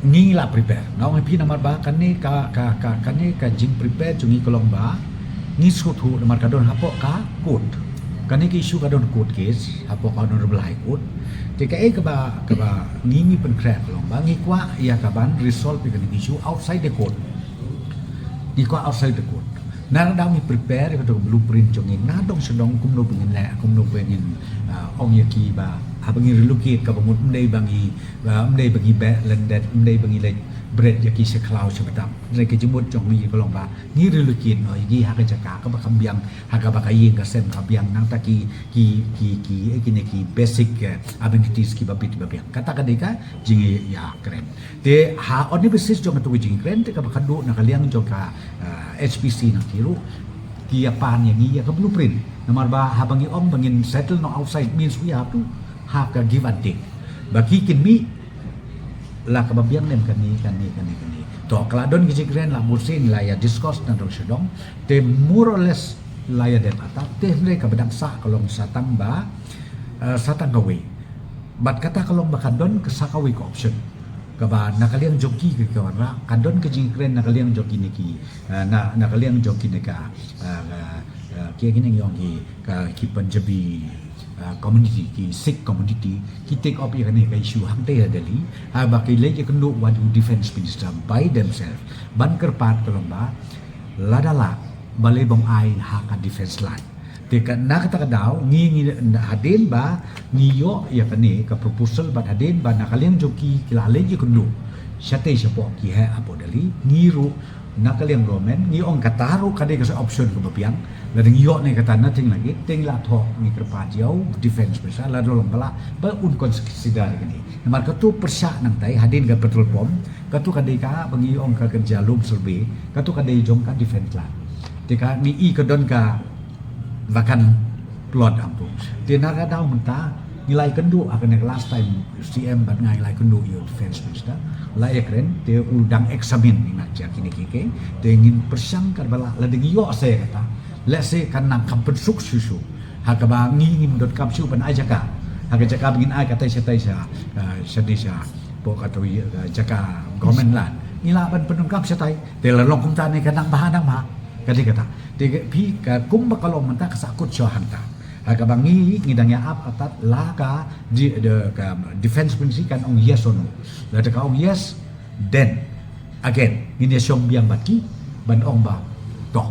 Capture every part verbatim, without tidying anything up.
Ngi la prepare. Nga ong ïa phi namar ba kane ka, ka, ka, kane ka jing prepare jong ngi ka long ba ngi sngewthuh namar ka don hapoh ka court. Kane ka issue ka don court case hapoh ka Honorable High Court. Te kaei kaba, kaba ngi, ngi pynkhreh ka long ba ngi kwah ïa ka ban resolve ïa kane ka issue outside the court. Ngi kwah outside the court. Na ka daw ngi prepare ïa ka blueprint jong ngi na dong sha dong kumno ba ngin leh, kumno ba ngin, ah, ong ïa ki ba haba ngi relocate kaba mut ym dei ba ngi, ah, ym dei ba ngi beh lyndet, ym dei ba ngi leit bret ïa ki sha khlaw sha btap. Hynrei ka jingmut jong ngi ka long ba ngi relocate noh ïa ki ha ka jaka kaba kham biang, ha kaba ka ïing ka sem ka biang, nangta ki, ki, ki, ki, eh, kine ki basic, eh, amenities kiba bit ba biang. Kata ka dei ka jingïakren. Te ha on the basis jong katu ka jingkren te kaba khatduh na ka liang jong ka, ah, H P C na ki ruh ki ïa pan ïa ngi ïa ka blueprint. Namar ba haba ngi ong ba ngin settle noh outside means we have to have ka give and take. Ba ki kin mih la kaba biang lem kane, kane, kane, kane. To ka la don ka jingkren la bun sien la ïa discuss na dong sha dong. Te more or less la ïa dep ata. Te hynrei kaba dang sah ka long sa tang ba, ah, sa tang kawei. Bad kata ka long ba ka don ka sa kawei ka option. Kaba na ka liang jong ki ka, ka wanrah, ka don ka jingkren na ka liang jong kine ki, ah, na, na ka liang jong kine ka, ah, ah, ah, ki, kine ngi ong ki, ka, ki Punjabi, ah, community, ki Sikh community, ki take up ïa kane ka issue hangta ha Delhi, haba ki leit ïakynduh wat u defense minister by themselves. Ban kyrpad ka long ba, lada lah, balei bym ai ha ka defense line. Te ka na kata ka daw, ngi, ngi hadien ba ngi ïoh ïa kane ka proposal bad hadien ba na ka liang jong ki ki la leit ïakynduh shatei shapoh ki heh hapoh Delhi, ngi ruh na ka liang government ngi ong kata ruh ka dei ka sa option kaba biang. Lada ngi ïoh ne kata nothing like it, te ngi la thoh ngi kyrpad ïa u defense minister lada long ba lah ba un consider kane. Namar katu pyrshah nangtai hadien ka petrol pump, katu ka dei kaba ngi ong ka kynja lum survey, katu ka dei jong ka defense line. Te ka ngi i ka don ka vacant plot ampu. Te na ka daw mynta ngi la ïakynduh ha kane ka last time C M bad nga ngi la ïakynduh ïa u defense minister. La ïakren te u dang examine ïa kine ki, ki. Te ngin pyrshang kaba lah lada ngi ïoh sa ïa kata. Let's say kan nang kham pynsuk shuh shuh. Ha kaba ngi ngim donkam shuh ban ai jaka. Ha ka jaka ba ngin ai katei shatei sha, ah, shatei sha. Pok katu ïa, ah, jaka government land. Ngi lah ban pyndonkam shatei. Te la long kumta ne ka nang bha nang bha. Ka dei kata. Te ka phi ka kum ba ka long mynta ka sa kut shuwa hangta. Ha kaba ngi, ngi dang ïa ap atat la ka di, de, ka defense ministry kan ong yes or no. Lada ka ong yes, then again ngin ïa shong biang bad ki ban ong ba to.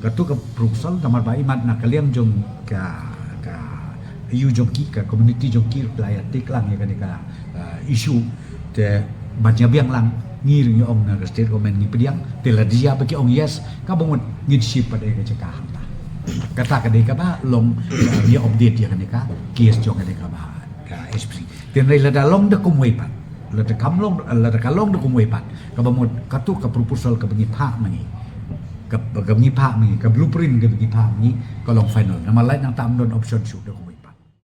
Katu ka proposal namar ba imat na ka liang jong ka, ka ïa jong ki, ka community jong ki la ïa tik lang ïa kane ka, uh, issue. Te ban ïa biang lang ngi ruh ngi ong na ka state government ngi pdiang, te lada ïa ba ki ong yes, kaba mut ngin shift pat ïa ka jaka hangta. Kata ka dei kaba long, uh, ngi update ïa kane ka case jong kane kaba, ka H P C. Te hynrei lada long da kumwei pat, lada kam long, lada ka long da kumwei pat, kaba mut katu ka proposal kaba ngi phah ma ngi, kaba, kaba ngi phah ma ngi, ka blueprint kaba ngi phah ma ngi ka long final. Namar lait nangta ym don option shuh da kumwei.